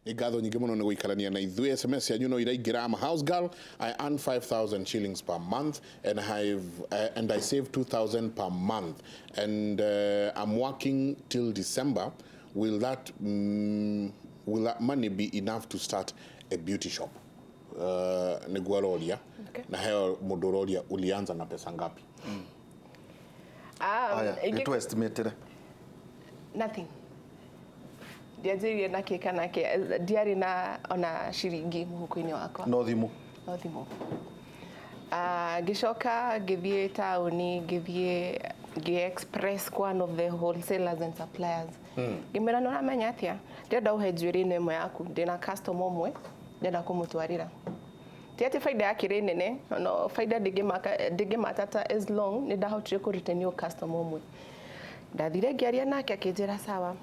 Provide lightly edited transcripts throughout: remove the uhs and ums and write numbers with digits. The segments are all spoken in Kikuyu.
Nĩ ngatho nyingĩ mũno nĩ gũikarania na ithuĩ. SMS yanyu no iraingĩra. I'm a house girl. I earn 5000 shillings per month and I save 2000 per month and I'm working till December. Will that money be enough to start a beauty shop? Nĩguo aroria. Na heo mũndũ ũroria, ulianza na pesa ngapi? Aya, gĩtũ estimate. Nothing. Ndianjĩrĩirie na kĩ kana kĩ, ndiarĩ na ona ciringi mũhuko-inĩ wakwa. No thimũ. No thimũ. Ah, ngĩcoka ngĩthiĩ taũni, ngĩthiĩ ngĩ express kwa one of the wholesalers and suppliers, ngĩmwĩra, nĩ ũramenya atĩa, ndĩrenda ũhe njuĩrĩ ĩno ĩmwe yaku, ndĩna customer ũmwe ndĩrenda kũmũtwarĩra. Ti atĩ baida yakĩrĩ nene, no baida ndĩngĩmata ta as long nĩ ndahotire kũ retain ũyũ customer ũmwe. Ndathire ngĩaria nake, akĩnjĩra, "Sawa,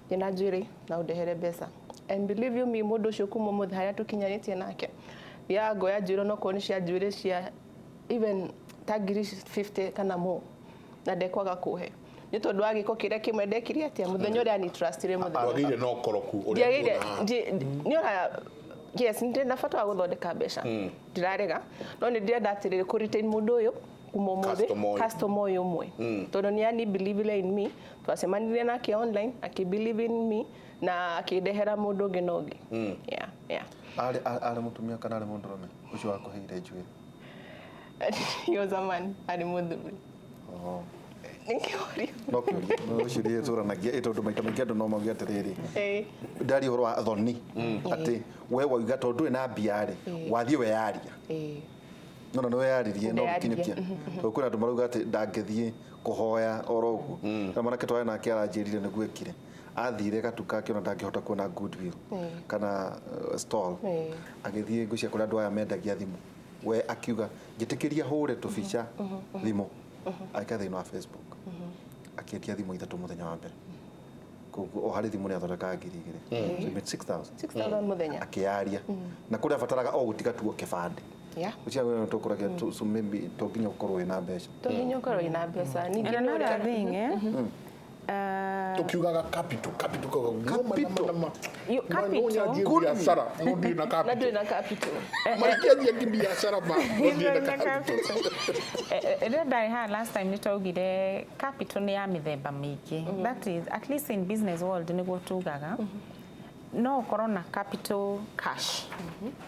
ndĩna njuĩrĩ na ũndehere mbeca." And believe you me, mũndũ ũcio kuma ũmũthĩ harĩa tũkinyanĩtie nake, thiaga ngoya njuĩrĩ, onokorwo nĩ cia njuĩrĩ cia even ta ngiri 50 kana more, na ndekwaga kũhe nĩ tondũ wa gĩko kĩrĩa kĩmwe ndekire atĩa mũthenya ũrĩa ni trustire mũthenya. Wagĩire na ũkoroku ũrĩa Ndiagĩire. tuonaga. Nĩ ora yes, ndĩ na bata wa gũthondeka mbeca, ndirarega, no nĩ ndĩrenda atĩrĩrĩ, kũ retain mũndũ ũyũ kuma ũmũthĩ. Customer ũyũ. Customer ũyũ ũmwe, tondũ nĩ ani believe in me. Twacemanirie nake online, akĩ believe in me na akĩndehera mũndũ ũngĩ na ũngĩ. Yeah. Arĩ mũtumia kana arĩ mũndũrũme ũcio wakũheire njuĩrĩ? He was a man, arĩ mũthuri. Oh. Nĩkĩũrio? No kĩũria ũcio ndĩtũranagia ĩ, tondũ maita maingĩ andũ no mauge atĩrĩrĩ, Eh. ndaria ũhoro wa thoni, atĩ we wauga tondũ ndũrĩ na mbia rĩ, wathiĩ weyaria. No no nĩ weyaririe no Ndeyaririe. gũkinyũkia, tondũ kwĩna andũ marauga atĩ ndangĩthiĩ kũhoya oro ũguo. Na mwanake twarĩ nake aranjĩrire nĩguo ekire, athire gatuka akĩona ndangĩhota kuona goodwill kana stall, agĩthiĩ ngũcia kũrĩa andũ aya mendagia thimũ, we akiuga, "Njĩtĩkĩria hũre tũbica thimũ." Agĩka thĩinĩ wa Facebook, akĩendia thimũ ithatũ mũthenya wa mbere. Koguo o harĩ thimũ nĩ athondekaga 2000, so he made 6000. 6000 mũthenya. Akĩyaria na kũrĩa abataraga o gũtiga tuo kĩbandĩ. Ũcio tũkũragia, so maybe to nginya ũkorwo wĩna mbeca. To nginya ũkorwo wĩna mbeca ningĩ. And nĩ another thing, eh? Tukiugaga capital, capital. Capital. Capital. Biashara no ndirĩ na Na capital. ndũrĩ na capital. Maikĩanjia kĩbiacara ma no ndirĩ na capital. Rĩrĩa ndarĩ haha last time, nĩ twaugire capital nĩ ya mĩthemba mĩingĩ. That is, at least in business world nĩguo tugaga, no ũkorwo na capital cash,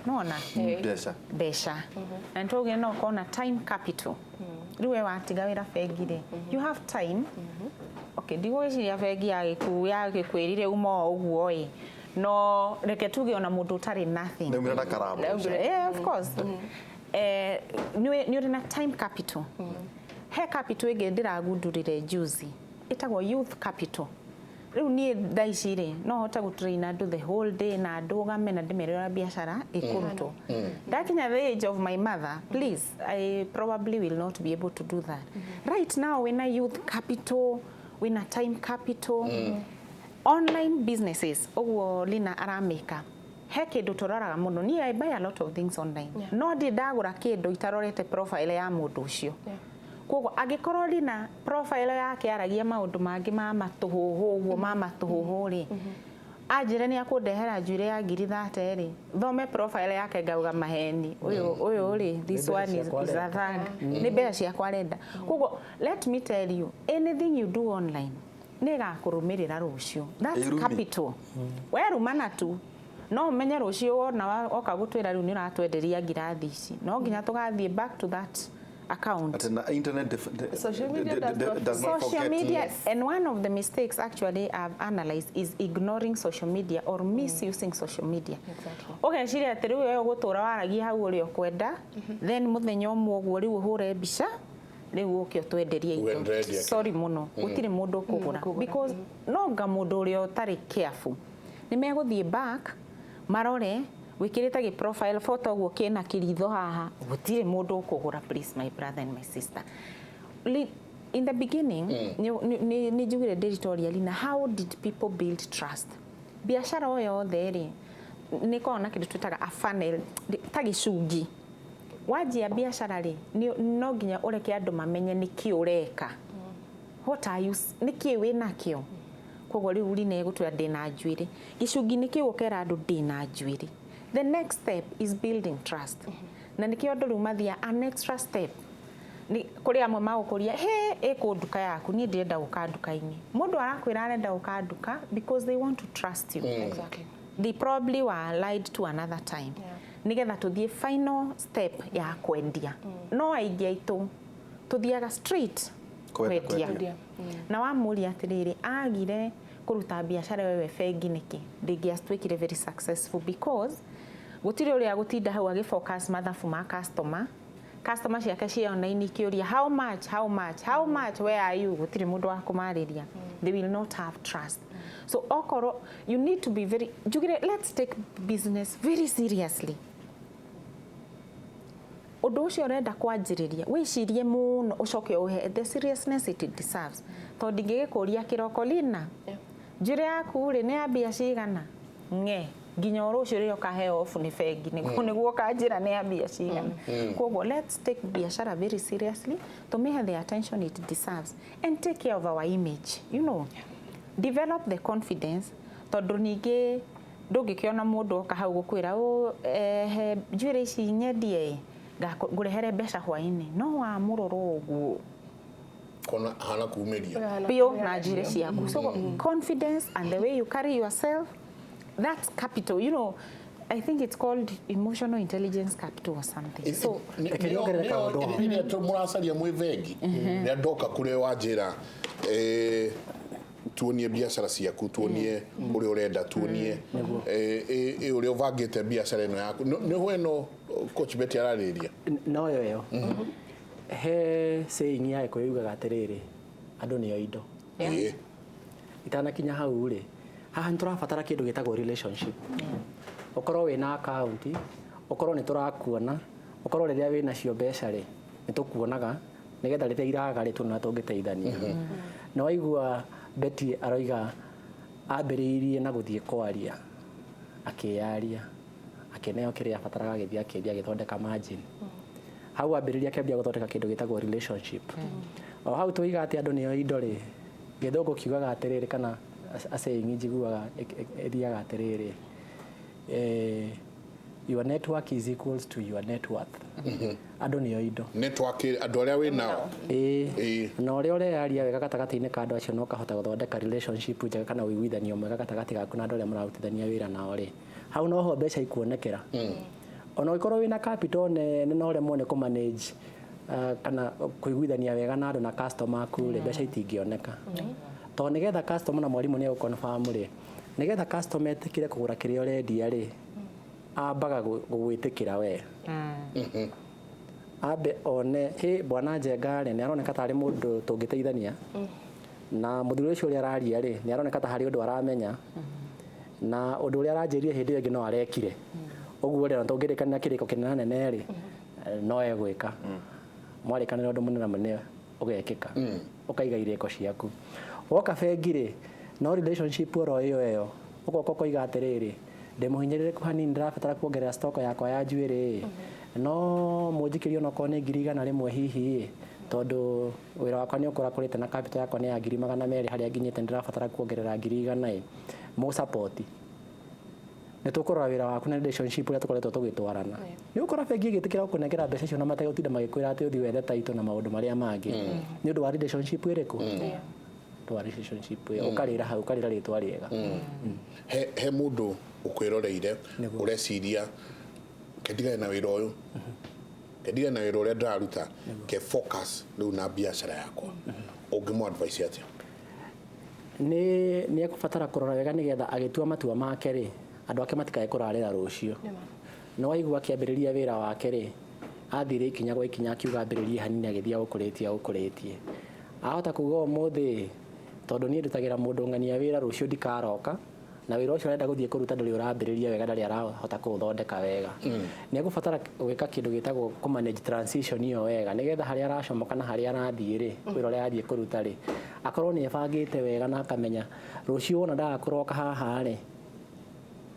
nona mbeca. Mbeca. Na nĩ twaugire no ũkorwo na time capital. Rĩu we watiga wĩra bengi rĩ, you have time. Okay, ndigwĩciria bengi yagĩkwĩrire uma o ũguo ĩ, no reke tuge ona mũndũ ũtarĩ nothing. Nĩumire na karambo. Yeah, of course. Nĩ ũrĩ na time capital. He capital ĩngĩ ndĩragundũrire juzi ĩtagwo youth capital. Rĩu niĩ thaa ici rĩ, no hote gũtrain andũ the whole day na ndũgame na ndĩmere ũrĩa biacara ĩkũrutwo. Ndakinya the age of my mother, please, I probably will not be able to do that right now. Wĩna youth capital, wĩna time capital, online businesses ũguo Lina aramĩka, he kĩndũ tũroraga mũno. Niĩ I buy a lot of things online, no ndirĩ ndagũra kĩndũ itarorete profile ya mũndũ ũcio. Koguo angĩkorwo Lina profile yake aragia maũndũ mangĩ ma matũhũhũ ũguo, ma matũhũhũ rĩ, anjĩre nĩ akũndehera njuĩrĩ ya ngiri 30 rĩ, thome profile yake ngauga maheni ũyũ ũyũ rĩ, this one is a thug, nĩ mbeca ciakwa arenda. Koguo let me tell you, anything you do online nĩ ĩgakũrũmĩrĩra rũciũ. That's Ĩrumi. capital. Werumana tu, no ũmenye rũciũ wona oka gũtwĩra rĩu nĩ ũratwenderia ngirathi ici, no nginya tũgathiĩ back to that account. At na internet Social media does not does not Social forget. media. And one of the mistakes actually I've analyzed is ignoring social media or misusing social media. Ũgeciria atĩ rĩu we ũgũtũra waragia hau ũrĩa ũkwenda, then mũthenya ũmwe ũguo rĩu ũhũre mbica, rĩu ũke ũtwenderie indo. Wenderie. Sorry mũno, gũtirĩ mũndũ ũkũgũra, because no nga mũndũ ũrĩa ũtarĩ careful nĩ megũthiĩ back marore wĩkĩrĩte gĩ profile photo ũguo kĩna kĩritho haha, gũtirĩ mũndũ ũkũgũra. Please, my brother and my sister, in the beginning nĩ njugire ndĩritoria Lina, how did people build trust? Biacara o yothe rĩ, nĩ ĩkoragwo na kĩndũ twĩtaga a funnel, ta gĩcungi. Wanjia biacara rĩ, no nginya ũreke andũ mamenye nĩkĩ ũreka, what are you, nĩkĩ wĩ nakĩo. Koguo rĩu Lina egũtwĩra ndĩna njuĩrĩ. Gĩcungi-inĩ kĩu ũkera andũ ndĩna njuĩrĩ. The next step is building trust. Na nĩkĩo andũ rĩu mathiaga an extra step. Nĩ kũrĩ amwe magũkũria, he ĩkũ nduka yaku, niĩ ndĩrenda gũka nduka-inĩ. Mũndũ arakwĩra arenda gũka nduka because they want to trust you. They probably were lied to another time. Nĩgetha tũthiĩ final step ya kwendia. No aingĩ aitũ tũthiaga straight Kwenda kwendia. Kwendia. Na wamũria atĩrĩrĩ, agire kũruta biacara wewe bengi nĩkĩ, ndĩngĩatuĩkire very successful because gũtirĩ ũrĩa gũtinda hau agĩfocus mathabu ma customer. Customer ciake cia online ikĩũria how much, how much, how much, where are you, gũtirĩ mũndũ wa kũmarĩria. They will not have trust. So okorwo you need to be very, njugire, let's take business very seriously. Ũndũ ũcio ũrenda kwanjĩrĩria, wĩcirie mũno, ũcoke ũhe the seriousness it deserves, tondũ ndingĩgĩkũria kĩroko, Lina, njuĩrĩ yaku rĩ nĩ ya mbia cigana, ng'e nginya o rũciũ rĩrĩa ũkaheo off nĩ bengi nĩguo ũkanjĩra nĩ ya mbia cigana. Koguo let's take biashara very seriously, tũmĩhe the attention it deserves and take care of our image, develop the confidence, tondũ ningĩ ndũngĩkĩona mũndũ oka hau gũkwĩra, "Ũ, he njuĩrĩ ici nyendie ĩ, ngũrehere mbeca hwainĩ," no wamũrora ũguo Kona hana kumĩria. Biũ na njuĩrĩ ciaku. So confidence and the way you carry yourself, that's capital. I think it's called emotional intelligence capital or something. So Reke nyongerere kaũndũ haha. Ĩrĩa mũracaria mwĩ bengi, rĩrĩa ndoka kũrĩa wanjĩra, tuonie biacara ciaku, tuonie ũrĩa ũrenda, tuonie ũrĩa ũbangĩte biacara ĩno yaku, nĩ ho ĩno Coach Betty ararĩria. Noyo ĩyo he saying ya Gĩkũyũ yugaga atĩrĩrĩ, andũ nĩo indo. Itanakinya hau rĩ, haha nĩ tũrabatara kĩndũ gĩtagwo relationship. Ũkorwo wĩna account, ũkorwo nĩ tũrakuona, ũkorwo rĩrĩa wĩna cio mbeca rĩ, nĩ tũkuonaga, nĩgetha rĩrĩa iraga rĩ, tuona tũngĩteithania. Na waigua Betty aroiga ambĩrĩirie na gũthiĩ kwaria, akĩyaria, akĩneo kĩrĩa abataraga, agĩthiĩ akĩendia, agĩthondeka margin. Hau ambĩrĩria akĩambia gũthondeka kĩndũ gĩtagwo relationship. O hau tũiga atĩ andũ nĩo indo rĩ, gĩthũngũ kiugaga atĩrĩrĩ, kana a saying njiguaga ĩthiaga atĩrĩrĩ, "Your network is equals to your net worth." Andũ nĩo indo. Network, andũ arĩa wĩ nao. Ĩĩ. Ĩĩ. Na ũrĩa ũreyaria wega gatagatĩ-inĩ ka andũ acio na ũkahota gũthondeka relationship njega kana ũiguithanio mwega gatagatĩ gaku na andũ arĩa mũrarutithania wĩra nao rĩ, hau noho mbeca ikuonekera. Ona ũngĩkorwo wĩna capital nene na ũremwo nĩ kũmanage kana kũiguithania wega na andũ na customer aku rĩ, mbeca itingĩoneka. Tondũ nĩgetha customer, na mwarimũ nĩ egũconfirm rĩ, nĩgetha customer etĩkĩre kũgũra kĩrĩa ũrendia rĩ, ambaga gũgwĩtĩkĩra we, ambe one hĩ bwana Njenga rĩ, nĩ aroneka tarĩ mũndũ tũngĩteithania na mũthuri ũcio, ũrĩa araria rĩ, nĩ aroneka ta harĩ ũndũ aramenya, na ũndũ ũrĩa aranjĩrire hĩndĩ ĩyo ĩngĩ no arekire ũguo rĩ, ona tũngĩrĩkanĩra kĩrĩko kĩnene nene rĩ, no egwĩka. Mwarĩkanĩra ũndũ mũnene mũnene ũgekĩka, ũkaiga irĩko ciaku. Woka bengi rĩ, no relationship oro ĩyo ĩyo, ũgoka ũkoiga atĩrĩrĩ, ndĩ mũhinyĩrĩrĩku hanini, ndĩrabatara kuongerera stock yakwa ya njuĩrĩ, no mũnjikĩrie onokorwo nĩ 100,000 hihi ĩ, tondũ wĩra wakwa nĩ ũkũrakũrĩte na capital yakwa nĩ ya 200,000, harĩa nginyĩte ndĩrabatara kuongerera 100,000 ĩ, mũ support nĩ tũkũrora wĩra waku na relationship ũrĩa tũkoretwo tũgĩtwarana. Nĩ ũkora bengi ĩgĩtĩkĩra gũkũnengera mbeca icio na mategũtinda magĩkwĩra atĩ ũthiĩ wethe title na maũndũ marĩa mangĩ, nĩ ũndũ wa relationship ĩrĩkũ? Ũndũ wa relationship ĩyo, ũkarĩra hau, ũkarĩra rĩtwa rĩega. He mũndũ ũkwĩroreire ũreciria, kendigane na wĩra ũyũ, kendigane na wĩra ũrĩa ndĩraruta, ke focus rĩu na biacara yakwa, ũngĩmũ advice atĩa? Nĩ ekũbatara kũrora wega nĩgetha agĩtua matua make rĩ, andũ ake matikae kũrarĩra rũciũ. No waigua akĩambĩrĩria wĩra wake rĩ, athire ikinya gwa ikinya, akiuga ambĩrĩrie hanini, agĩthiĩ agũkũrĩtie agũkũrĩtie, ahota kuga ũmũthĩ tondũ niĩ ndutagĩra mũndũ ng'ania wĩra, rũciũ ndikaroka, na wĩra ũcio arenda gũthiĩ kũruta ndũrĩ ũrambĩrĩria wega, ndarĩ arahota kũũthondeka wega. Nĩ egũbatara gwĩka kĩndũ gĩtagwo kũ manage transition ĩyo wega, nĩgetha harĩa aracomoka na harĩa arathiĩ rĩ, wĩra ũrĩa arathiĩ kũruta rĩ, akorwo nĩ ebangĩte wega na akamenya rũciũ wona ndagakũroka haha rĩ,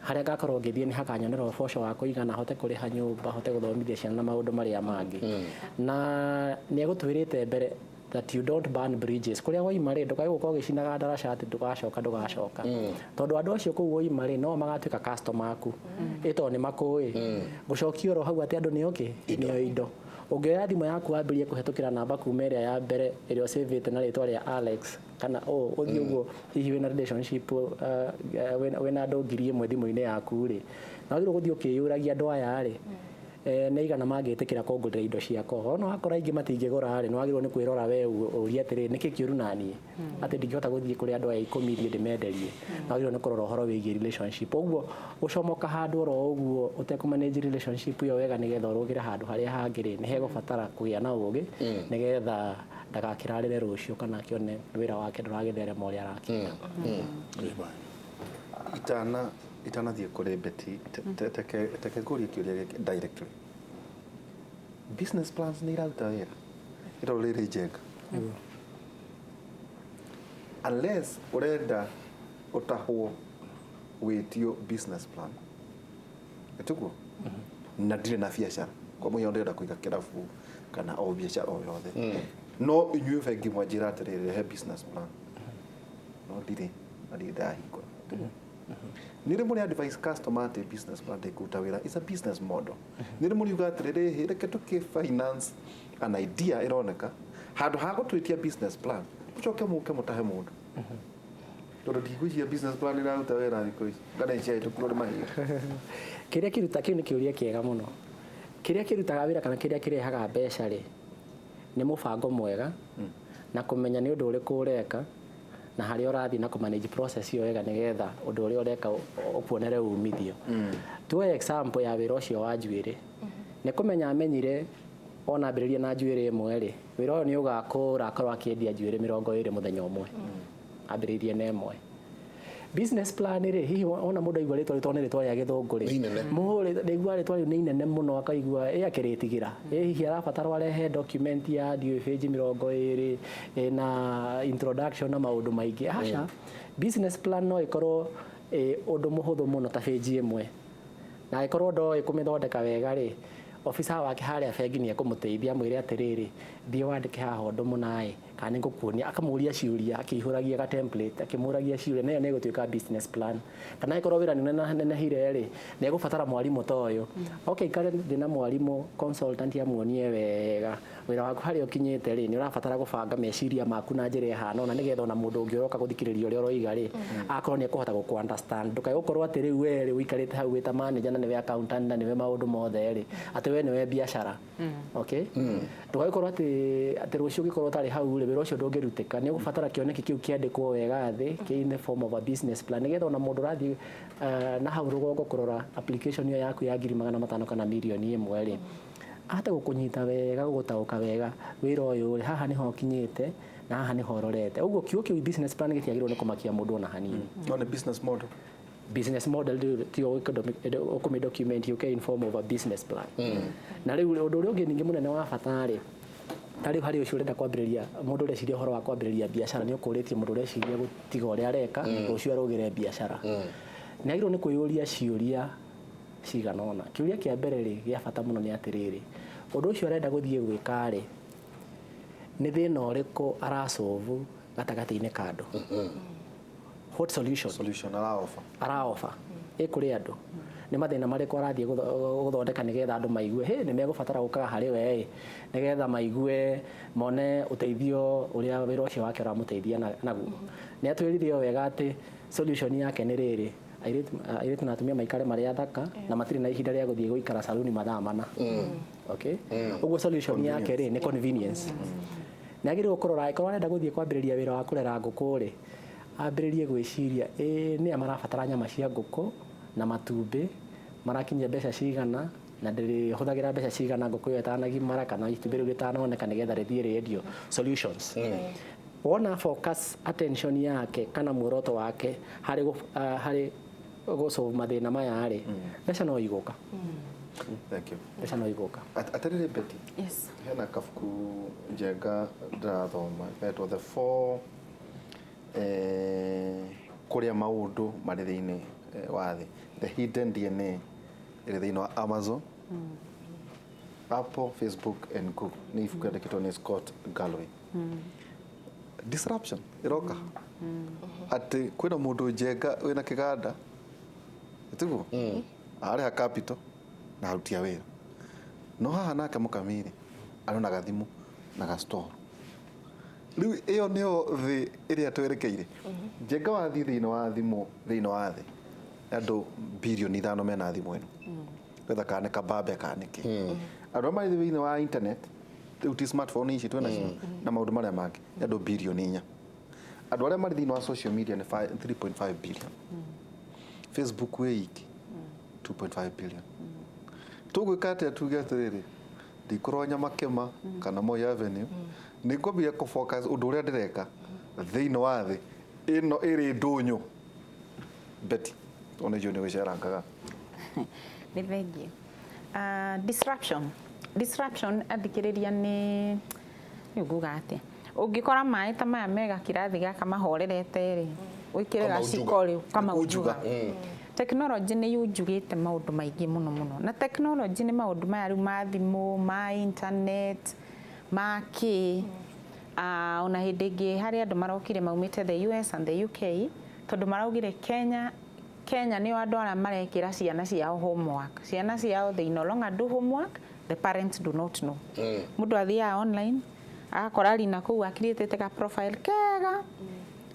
harĩa ngakorwo ngĩthiĩ nĩ hakanyonera ũboco wa kũigana, hote kũrĩha nyũmba, hote gũthomithia ciana na maũndũ marĩa mangĩ. Na nĩ egũtwĩrĩte mbere That you don't burn bridges. Kũrĩa waima rĩ, ndũkae gũkorwo ũgĩcinaga ndaraca atĩ ndũgacoka, ndũgacoka, tondũ andũ acio kũu waima rĩ, no magatuĩka customer aku, ĩ tondũ nĩ makũĩ. Gũcokia oro hau atĩ andũ nĩo kĩ nĩo indo. Ũngĩoya thimũ yaku wambĩrĩrie kũhetũkĩra namba kuma ĩrĩa ya mbere ĩrĩa ũcĩvĩte na rĩtwa rĩa Alex kana ũ ũthiĩ ũguo, hihi wĩna relationship wĩna andũ 1,000 thimũ-inĩ yaku rĩ, na wagĩrĩirwo gũthiĩ ũkĩyũragia, andũ aya rĩ, nĩ aigana mangĩtĩkĩra kũngũrĩra indo ciakwa? Ona wakora aingĩ matingĩgũra rĩ, nĩ wagĩrĩirwo nĩ kwĩrora we, ũrie atĩrĩ, nĩkĩ kĩũru naniĩ atĩ ndingĩhota gũthiĩ kũrĩ andũ aya 10 thiĩ ndĩmenderie? Nĩ wagĩrĩirwo nĩ kũrora ũhoro wĩgiĩ relationship. Ũguo gũcomoka handũ oro ũguo ũtekũ manage relationship ĩyo wega nĩgetha ũrũgĩre handũ harĩa hangĩ rĩ, nĩ hegũbatara kũgĩa na ũgĩ nĩgetha ndagakĩrarĩre rũciũ kana akĩone wĩra wake ndũragĩtherema ũrĩa arakĩenda. Itanathiĩ kũrĩ Betty, teke ngũrie kĩũria gĩkĩ directly. Business plans nĩ iraruta wĩra ĩro rĩrĩ njega unless ũrenda ũtahwo wĩtio business plan, ĩtiguo? Na ndirĩ na biacara, kwa mũhiano ndĩrenda kũiga kĩrabu kana o biacara o yothe, no inyuĩ bengi mwanjĩra atĩrĩrĩ, rehe business plan, no ndirĩ na ndirĩ ndahingũra. Nĩ rĩ mũrĩ advice customer atĩ business plan ndĩkũruta wĩra, is a business model? Nĩ rĩ mũriuga atĩrĩrĩ, reke tũkĩ finance an idea ĩroneka handũ ha gũtwĩtia business plan, mũcoke mũke mũtahe mũndũ, tondũ ndigwĩciria business plan ĩraruta wĩra thikũ ici kana iciahĩtũkirwo nĩ mahinda? Kĩrĩa kĩruta, kĩu nĩ kĩũria kĩega mũno. Kĩrĩa kĩrutaga wĩra kana kĩrĩa kĩrehaga mbeca rĩ, nĩ mũbango mwega na kũmenya nĩ ũndũ ũrĩkũ ũreka na harĩa ũrathiĩ na kũ manage process ĩyo wega nĩgetha ũndũ ũrĩa ũreka ũkuonere umithio. Tuoye example ya wĩra ũcio wa njuĩrĩ. Nĩ kũmenya amenyire ona ambĩrĩria na njuĩrĩ ĩmwe rĩ, wĩra ũyũ nĩ ũgakũra akorwo akĩendia njuĩrĩ 20 mũthenya ũmwe, ambĩrĩirie na ĩmwe. Business plan rĩ, hihi ona mũndũ aigua rĩtwa, rĩtwa nĩ rĩtwa rĩa gĩthũngũ rĩ, Nĩ inene. mũhũrĩ ndaigua rĩtwa rĩu nĩ inene mũno, akaigua ĩ akĩrĩtigĩra, ĩ hihi arabatarwo arehe document ya ndiũĩ page 20 ĩna introduction na maũndũ maingĩ. Aca, business plan no ĩkorwo ĩ ũndũ mũhũthũ mũno ta page ĩmwe, na angĩkorwo ndoĩ kũmĩthondeka wega rĩ, officer wake harĩa bengi nĩ ekũmũteithia, amwĩre atĩrĩrĩ, thiĩ wandĩke haha ũndũ mũna ĩ, kana nĩ ngũkuonia, akamũria ciũria akĩihũragia ga template, akĩmũragia ciũria, na ĩyo nĩ ĩgũtuĩka business plan. Kana angĩkorwo wĩra nĩ ũnenehire rĩ, nĩ egũbatara mwarimũ ta ũyũ, okay, ikare thĩ na mwarimũ consultant amuonie wega wĩra waku harĩa ũkinyĩte rĩ, nĩ ũrabatara gũbanga meciria maku na njĩra ĩhana ũna, nĩgetha ona mũndũ ũngĩ ũroka gũthikĩrĩria ũrĩa ũroiga rĩ, akorwo nĩ ekũhota gũkũ understand. Ndũkae gũkorwo atĩ rĩu we rĩ, ũikarĩte hau wĩ ta manager na nĩwe accountant na nĩwe maũndũ mothe rĩ, atĩ we nĩwe biacara, okay? Ndũkae gũkorwo atĩ rũciũ ũngĩkorwo ũtarĩ hau rĩ, wĩra ũcio ndũngĩrutĩka. Nĩ ũgũbatara kĩoneki kĩu kĩandĩkwo wega thĩ kĩ in the form of a business plan, nĩgetha ona mũndũ ũrathiĩ na hau rũgongo kũrora application ĩyo yaku ya 500,000 kana 1 mirioni rĩ, ahote gũkũnyita wega, gũgũtaũka wega wĩra ũyũ rĩ, haha nĩho ũkinyĩte na haha nĩho ũrorete. Ũguo kiugo kĩu business plan gĩtiagĩrĩirwo nĩ kũmakia mũndũ ona hanini. No nĩ business model. Business model rĩu tiyo ũkũmĩ document yũke in form of a business plan. Na rĩu ũndũ ũrĩa ũngĩ ningĩ mũnene wa bata rĩ, ta rĩu harĩ ũcio ũrenda kwambĩrĩria, mũndũ ũreciria ũhoro wa kwambĩrĩria biacara, nĩ ũkũrĩtie mũndũ ũreciria gũtiga ũrĩa areka rũciũ arũgĩre biacara, nĩ agĩrĩirwo nĩ kwĩyũria ciũria cigana ũna. Kĩũria kĩa mbere rĩ, gĩa bata mũno nĩ atĩrĩrĩ, ũndũ ũcio arenda gũthiĩ gwĩka rĩ, nĩ thĩna ũrĩkũ arasolve gatagatĩ-inĩ ka andũ? What solution solution araofa? Araofa ĩ kũrĩ andũ? Nĩ mathĩna marĩkũ arathiĩ gũthondeka nĩgetha andũ maigue hĩ nĩ megũbatara gũkaga harĩ we ĩ, nĩgetha maigue mone ũteithio ũrĩa wĩra ũcio wake ũramũteithia naguo? Nĩ atwĩrire o wega atĩ solution yake nĩ rĩrĩ, airĩtu na atumia maikare marĩ athaka na matirĩ na ihinda rĩa gũthiĩ gũikara saluni mathaa mana, okay? Ũguo solution yake rĩ, nĩ convenience. Nĩ agĩrĩirwo kũrora angĩkorwo arenda gũthiĩ kwambĩrĩria wĩra wa kũrera ngũkũ rĩ, ambĩrĩrie gwĩciria ĩ nĩa marabatara nyama cia ngũkũ na matumbĩ, marakinyia mbeca cigana, na ndĩrĩhũthagĩra mbeca cigana ngũkũ ĩyo ĩtanagimara kana itumbĩ rĩu rĩtanoneka nĩgetha rĩthiĩ rĩendio. Solutions. Wona focus attention yake kana muoroto wake harĩ gũsolve mathĩna maya rĩ, mbeca no igũka. Thank you. Mbeca no igũka. Atĩrĩrĩ Betty, Yes. hena kabuku njenga ndĩrathoma getwo The Four kũrĩa maũndũ marĩ thĩinĩ wa thĩ, The Hidden DNA, ĩrĩ thĩinĩ wa Amazon, Apple, Facebook and Google. Nĩ ibuku rĩandĩkĩtwo nĩ Scott Galloway. Disruption ĩroka atĩ kwĩna mũndũ Njenga wĩna kĩganda, tiguo arĩha capital na aruti a wĩra, no haha nake mũkamiri arĩ na gathimũ na gastore. Rĩu ĩyo nĩyo thĩ ĩrĩa twerekeire. Njenga, wathiĩ thĩinĩ wa thimũ, thĩinĩ wa thĩ andũ 5 birioni mena thimũ ĩno, wetha kana nĩ kabambe kana nĩ kĩ. Andũ arĩa marĩ thĩinĩ wa internet rĩu ti smartphone ici twĩ nacio na maũndũ marĩa mangĩ nĩ andũ 4 birioni. Andũ arĩa marĩ thĩinĩ wa social media nĩ 3.5 billion. Facebook wĩ iki 2.5 billion. Tũgwĩka atĩa? Tuge atĩrĩrĩ, ndikũrora Nyamakĩma kana Moi Avenue, nĩ ngwambia kũ focus ũndũ ũrĩa ndĩreka thĩinĩ wa thĩ ĩno ĩrĩ ndũnyũ. Betty, tondũ nĩ njũĩ nĩ wĩcerangaga. Nĩ thengiũ. Disruption, athikĩrĩria, nĩ nguga atĩa, ũngĩkora maĩ ta maya mega kĩrathi gaka mahorerete rĩ, wĩkĩre gaciko rĩ, ũkamaunjuga. Technology nĩ yunjugĩte maũndũ maingĩ mũno mũno, na technology nĩ maũndũ maya rĩu ma thimũ, ma internet, ma kĩ. Ona hĩndĩ ĩngĩ harĩ andũ marokire maumĩte the US and the UK, tondũ maraugire Kenya nĩo andũ arĩa marekĩra ciana ciao homework. Ciana ciao, they no longer do homework, the parents do not know. Mũndũ athiaga online agakora Rina kũu akiriĩtĩte ka profile kega,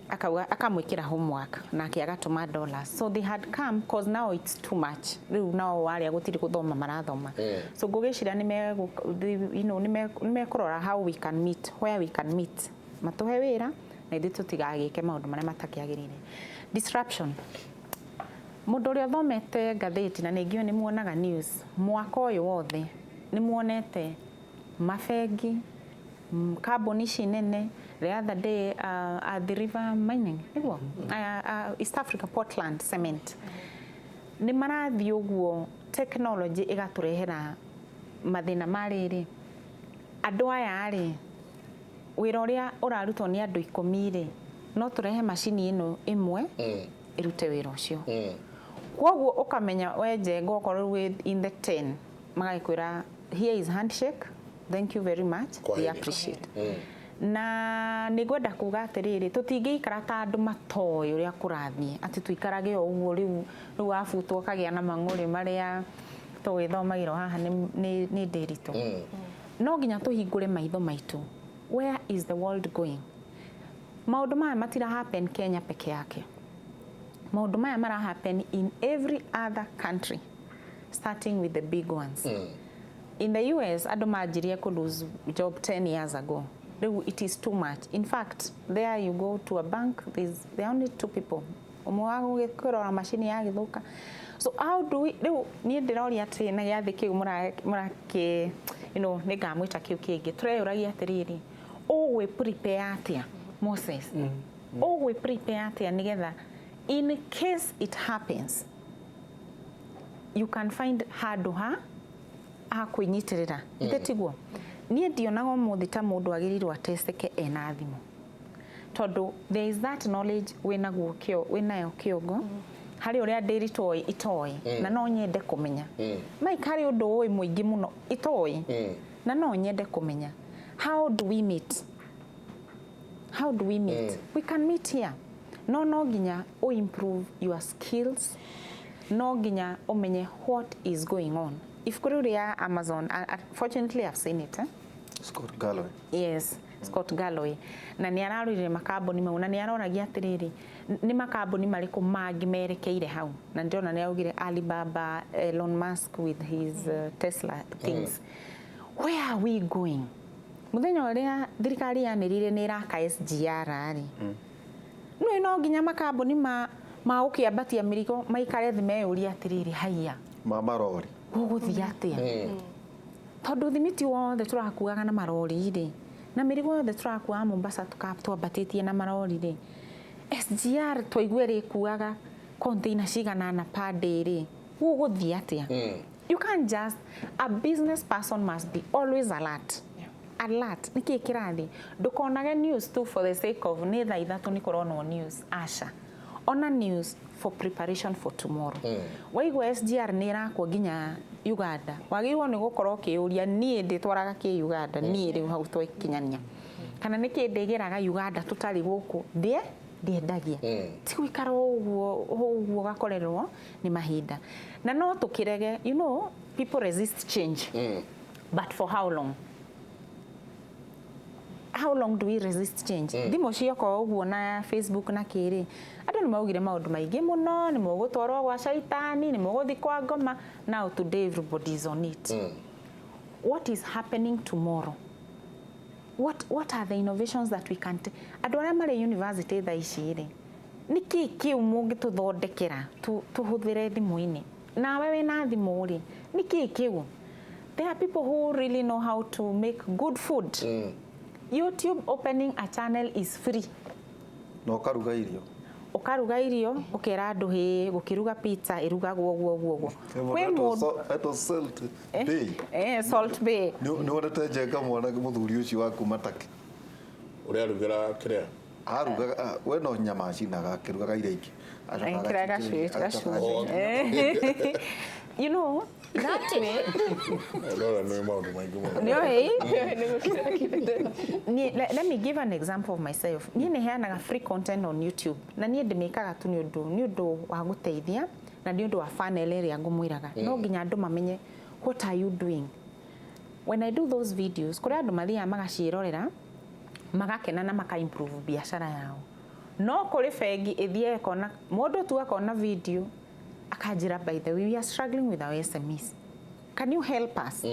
akauga akamwĩkĩra homework nake agatũma dollars. So they had come cause now it's too much. Rĩu nao warĩa gũtirĩ gũthoma marathoma. So ngũgĩciria nĩ you know, nĩ mekũrora how we can meet, where we can meet, matũhe wĩra na ithuĩ tũtigagĩke maũndũ marĩa matakĩagĩrĩire. Disruption, mũndũ ũrĩa ũthomete ngathĩti na ningĩ nĩ muonaga news mwaka ũyũ wothe, nĩ muonete mabengi, kambuni ici nene. The other day, at the river mining nĩguo, East Africa Portland Cement, nĩ marathiĩ ũguo. Technology ĩgatũrehera mathĩna ma rĩrĩ, andũ aya rĩ, wĩra ũrĩa ũrarutwo nĩ andũ 10 rĩ, no tũrehe macini ĩno ĩmwe ĩrute wĩra ũcio. Koguo ũkamenya we Njenga okorwo wĩ in the 10, magagĩkwĩra, "Here is handshake, thank you very much, Kwa we heri." appreciate." Na nĩ ngwenda kuga atĩrĩrĩ, tũtingĩikara ta andũ matoĩ ũrĩa kũrathiĩ, atĩ tũikarage o ũguo. Rĩu wabutwo ũkagĩa na mang'ũrĩ marĩa tũgĩthomagĩrwo haha nĩ ndĩritũ. No nginya tũhingũre maitho maitũ. Where is the world going? Maũndũ maya matira happen Kenya peke yake, maũndũ maya mara happen in every other country, starting with the big ones. In the US, andũ manjirie kũ lose job 10 years ago. Rĩu it is too much. In fact, there you go to a bank, there are only two people, ũmwe wa gũkĩrora macini ya gĩthũka. So how do we, rĩu niĩ ndĩroria atĩ na gĩathĩ kĩu mũrakĩ nĩ ngamwĩta kĩu kĩngĩ, tũreyũragia atĩrĩrĩ, ũgwĩ prepare atĩa, Moses? Ũgwĩ prepare atĩa nĩgetha in case it happens you can find handũ ha kwĩnyitĩrĩra? Ithe tiguo niĩ ndionaga ũmũthĩ ta mũndũ agĩrĩirwo ateceke ena thimũ, tondũ there is that knowledge wĩnaguo kĩo wĩnayo kĩongo harĩ ũrĩa ndĩritoĩ itoĩ, na no nyende kũmenya. Mike, harĩ ũndũ ũĩ mũingĩ mũno itoĩ na no nyende kũmenya. How do we meet? How do we meet? We can meet here. No nginya u improve your skills, no nginya umenye what is going on. Ibuku rĩu rĩa Amazon, fortunately I've seen it, eh? Scott Galloway. Yes, Scott Galloway. Na nĩ ararorire makambuni mau na nĩ aroragia atĩrĩrĩ, nĩ makambuni marĩkũ mangĩ merekeire hau, na ndĩrona nĩ augire Alibaba, Elon Musk with his Tesla things. Where are we going? Mũthenya ũrĩa thirikari yanĩrĩire nĩ ĩraka SGR rĩ, nĩ no nginya makambuni ma gũkĩambatia mĩrigo maikare thĩ meyũrie atĩrĩrĩ, haiya, ma marori, gũgũthiĩ atĩa? Tondũ thimiti wothe tũrakuaga na marori rĩ, na mĩrigo yothe tũrakuaga Mombasa twambatĩtie na marori rĩ, SGR twaigua ĩrĩkuaga container cigana na per day rĩ, gũgũthiĩ atĩa? You can't just, a business person must be always alert, alert nĩkĩ kĩrathiĩ. Ndũkonage news tu for the sake of nĩ thaa 3 nĩ kũronwo news. Aca, ona news for preparation for tomorrow. Waigua SGR nĩ ĩrakwo nginya Uganda, wagĩrĩirwo nĩ gũkorwo ũkĩyũria, niĩ ndĩtwaraga kĩ Uganda? Niĩ rĩu hau twakinyania. Kana nĩ kĩ ndĩgĩraga Uganda tũtarĩ gũkũ ndĩe ndiendagia. Ti gũikara ũguo ũguo ũgakorerwo nĩ mahinda. Na no tũkĩrege, you know, people resist change. But for how long? How long do we resist change? Thimũ cioka ũguo na Facebook na kĩrĩ, andũ nĩ maugire maũndũ maingĩ mũno, nĩ mũgũtwarwo gwa caitani, nĩ mũgũthiĩ kwa ngoma. Now today everybody is on it. What is happening tomorrow? What are the innovations that we can andũ arĩa marĩ university thaa ici rĩ, nĩ kĩ kĩu mũngĩtũthondekera tũhũthĩre thimũ-inĩ? Nawe wĩna thimũ rĩ, nĩ kĩ kĩu? There are people who really know how to make good food. YouTube, opening a channel is free. Na ũkaruga irio. Ũkaruga irio, ũkera andũ hĩ gũkĩruga pizza ĩrugagwo ũguo ũguo ũguo. Kwĩ mũndũ Etwo Salt Bay. Eh, Salt Bay. Nĩ wonete Njenga mwana mũthuri ũcio wa kuma Turkey? Ũrĩa arugĩra kĩrĩa? Arugaga we no nyama acinaga, akĩrugaga iria ingĩ. Acokaga Ekĩraga agacinjĩria, gacumbĩ. agacoka. You know that way. Rora, nĩ maũndũ maingĩ mũno. Nĩũĩ let me give an example of myself. Niĩ nĩ heanaga free content on YouTube, na niĩ ndĩmĩkaga tu nĩ ũndũ wa gũteithia na nĩ ũndũ wa funnel ĩrĩa ngũmwĩraga. No nginya andũ mamenye what are you doing. When I do those videos, kũrĩ andũ mathiaga magaciĩrorera, magakena na maka improve biacara yao. No kũrĩ bengi ĩthiaga ĩkona mũndũ tu, akona video, akanjĩra, "By the way, we are struggling with our SMEs, can you help us?"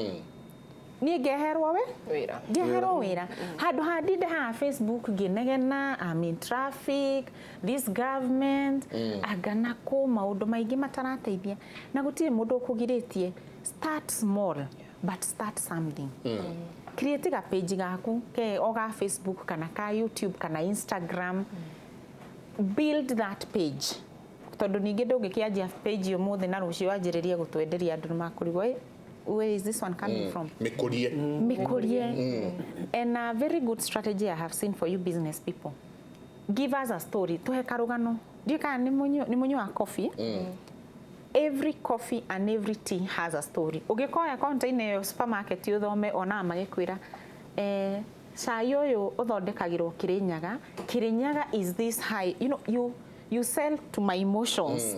Niĩ ngeherwo we Wĩra. Ngeherwo wĩra handũ ha ndinde haha Facebook ngĩnegena, I'm in traffic, this government, anga nako maũndũ maingĩ matarateithia na gũtirĩ mũndũ ũkũgirĩtie. Start small, but start something. Create ga page gaku ke o ga Facebook kana ka YouTube kana Instagram. Build that page, tondũ ningĩ ndũngĩkĩanjia page ũmũthĩ na rũciũ wanjĩrĩrie gũtwenderia, andũ nĩ makũrigwo, "Eh, where is this one coming from?" Mĩkũrie. Mikurie. And a very good strategy I have seen for you business people, give us a story, tuhe karugano. Ndiũĩ kana nĩ mũnyua coffee. Every coffee and every tea has a story. Ũngĩkoya container ĩyo supermarket ũthome, onaga magĩkwĩra, cai ũyũ ũthondekagĩrwo Kĩrĩnyaga. Kĩrĩnyaga is this high. You know, you sell to my emotions.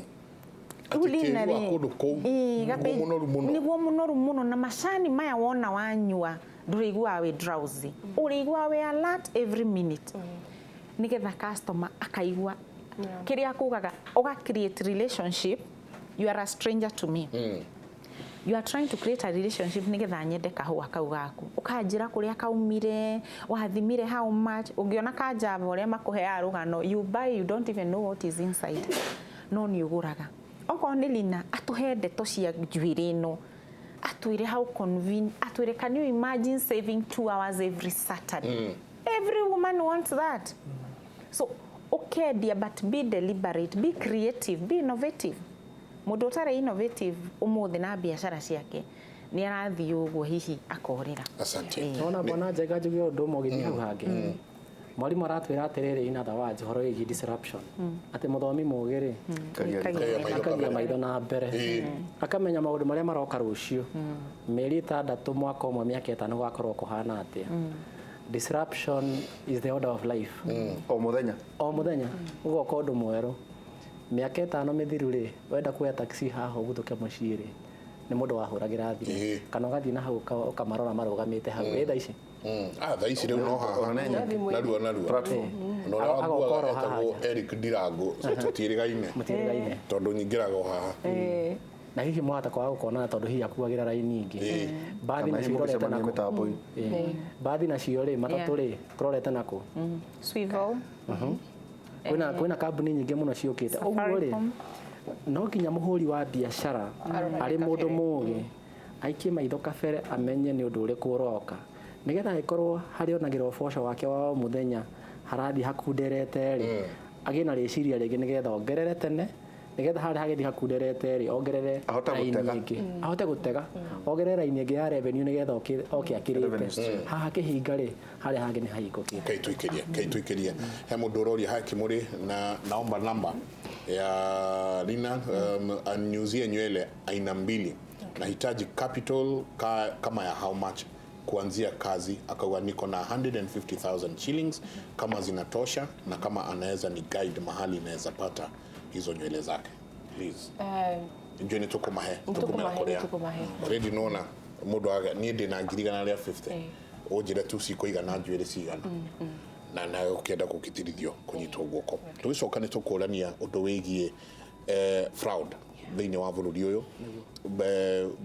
Atĩ tĩri wa kũndũ kũu nĩguo mũnoru mũno. Nĩguo mũnoru mũno, na macani maya wona wanyua ndũrĩiguaga wĩ drowsy, ũrĩiguaga wĩ alert every minute, nĩgetha customer akaigua kĩrĩa akugaga. Ũga create relationship. You are a stranger to me, you are trying to create a relationship nĩgetha nyende kahũa kau gaku. Ũkanjĩra kũrĩa kaumire, wathimire how much. Ũngĩona kanjamba ũrĩa makũheaga rũgano, you buy, you don't even know what is inside, no nĩ ũgũraga. Okorwo nĩ Lina, atũhe ndeto cia njuĩrĩ ĩno, atwĩre how convenient, atwĩre, "Can you imagine saving 2 hours every Saturday?" Every woman wants that. So ũkendia, but be deliberate, be creative, be innovative. Mũndũ ũtarĩ innovative ũmũthĩ na biacara ciake nĩ arathiĩ ũguo hihi akorĩra. Asante. Nona bwana Njenga, njuge ũndũ ũmwe ũgĩthiĩ hau hangĩ. Mwarimũ aratwĩra atĩrĩrĩ, in other words, ũhoro wĩgiĩ disruption, atĩ mũthomi mũgĩ rĩ Kagia maitho akagia kabere. Maitho na mbere, akamenya maũndũ marĩa maroka rũciũ, mĩeri 6, mwaka ũmwe, mĩaka 5, gwakorwo kũhana atĩa. Disruption is the order of life. O mũthenya. O mũthenya ũgoka ũndũ mwerũ. Mĩaka 5 mĩthiru rĩ, wenda kuoya taxi haha ũguthũke mũciĩ rĩ, nĩ mũndũ wahũragĩra thimũ kana ũgathiĩ na hau ũkamarora marũgamĩte hau. Ĩ thaa ici? Ah, thaa ici rĩu no haha. Ona nĩ nyingĩ. Narua narua. Platform. Na ũrĩa Agoka wakuaga oro haha etagwo nja. Eric Ndirango, tũtiĩrĩgaine. Mũtiĩrĩgaine. Tondũ nyingĩraga o haha. Na hihi mwahota kwaga gũkonana tondũ hihi akuagĩra raini ingĩ. Mbathi Kana hihi nacio irorete mũgĩcemania nakũ? mĩtambo-inĩ. Ĩ. Mbathi nacio rĩ, matatũ rĩ, tũrorete nakũ? Swivel. Kwĩna kambuni nyingĩ mũno ciũkĩte ũguo rĩ. Safaricom. No nginya mũhũri wa biacara Arorage arĩ mũndũ kabere. mũgĩ aikie maitho kabere, amenye nĩ ũndũ ũrĩkũ ũroka, nĩgetha angĩkorwo harĩa onagĩra ũboco wake wa o mũthenya harathiĩ hakunderete rĩ, agĩe na rĩciria rĩngĩ nĩgetha ongerere tene, nĩgetha harĩa hagĩthiĩ hakunderete rĩ, ongerere Ahote raini gũtega. ĩngĩ, ahote gũtega, ongerere raini ĩngĩ ya revenue, nĩgetha oke Revenue akĩrĩte stream. haha kĩhinga rĩ, harĩa hangĩ nĩ hahingũkĩte. Kaituikirie he mũndũ ũroria hakimũrĩ na naomba namba ya Lina, aniuzie nywele aina mbili. Nahitaji capital kama ya how much? Kuanzia kazi, akauga niko na 150,000 shillings, kama zinatosha na kama anaweza ni guide mahali inaweza pata hizo nywele zake, please. Njue nĩ tũkũmahe. Nĩtũkũmahe, tũkũmera. Nĩtũkũmahe. Already nona mũndũ aga niĩ ndĩna 150,000. Ũnjĩre tu cikũigana njuĩrĩ cigana, na nawe ũkĩenda gũkĩtirithio kũnyitwo guoko. Tũgĩcoka nĩ tũkũrania ũndũ wĩgiĩ fraud thĩinĩ wa bũrũri ũyũ.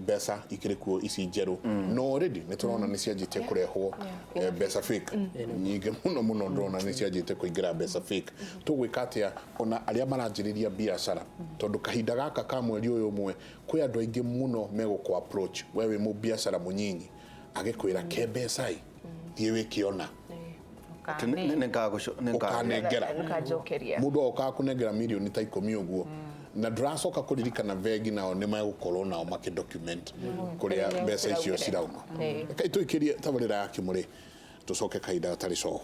Mbeca ikĩrĩ kuo ici njerũ, no already nĩ tũrona nĩ cianjĩtie kũrehwo mbeca fake nyingĩ mũno mũno. Ndĩrona nĩ cianjĩtie kũingĩra mbeca fake. Tũgwĩka atĩa ona arĩa maranjĩrĩria biacara? Tondũ kahinda gaka ka mweri ũyũ ũmwe kwĩ andũ aingĩ mũno megũkũ approach we wĩ mũbiacara mũnyinyi, agĩkwĩra ke mbeca ĩ thiĩ wĩkĩona. Ũkanengera. Nĩkanjokeria. Mũndũ okaga kũnengera mirioni ta 10 ũguo na ndũracoka kũririkana bengi nao nĩ megũkorwo nao makĩ document kũrĩa mbeca icio cirauma. Reke tũikĩrie tabarĩra ya Kĩmũrĩ, tũcoke kahinda gatarĩ coho.